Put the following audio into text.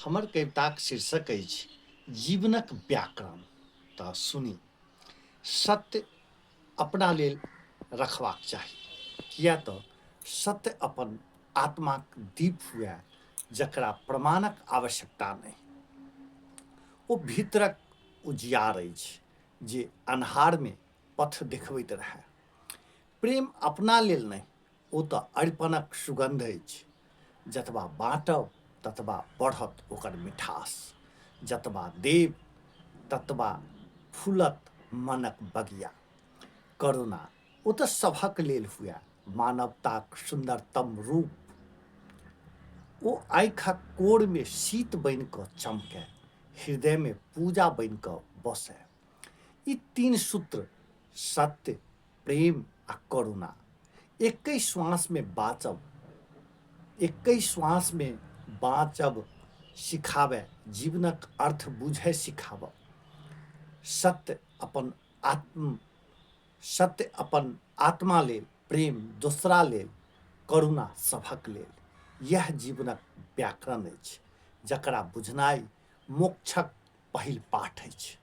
हमर कविताक शीर्षक अछि जीवनक व्याकरण। तऽ सुनी। सत्य अपना लेल रखबाक चाही, किए तऽ सत्य अपन आत्माक दीप हुए जकरा प्रमाणक आवश्यकता नहि। ओ भीतरक उजियार अछि जे अन्हारमे पथ देखबैत रहए। प्रेम अपना लेल नहि, ओ तऽ अरिपनक सुगन्ध अछि। जतबा बाँटब ततबा बढ़त ओकर मिठास। जतबा देब ततबा फूलत मनक बगिया। करुणा ओ तऽ सभक लेल हुए, मानवताक सुन्दरतम रूप। ओ आँखिक कोरमे शीत बनि कऽ चमकए, हृदयमे पूजा बनि कऽ बसए। ई तीन सूत्र सत्य, प्रेम आ करुणा एक्कहि श्वासमे बाँचब एक्कहि श्वासमे बाँचब सिखाबय, जीवनक अर्थ बुझय सिखाबय। सत्य अपन आत्म सत्य अपन आत्मा लेल, प्रेम दोसरा लेल, करुणा सभक लेल। इएह जीवनक व्याकरण अछि, जकरा बुझनाइ मोक्षक पहिल पाठ अछि।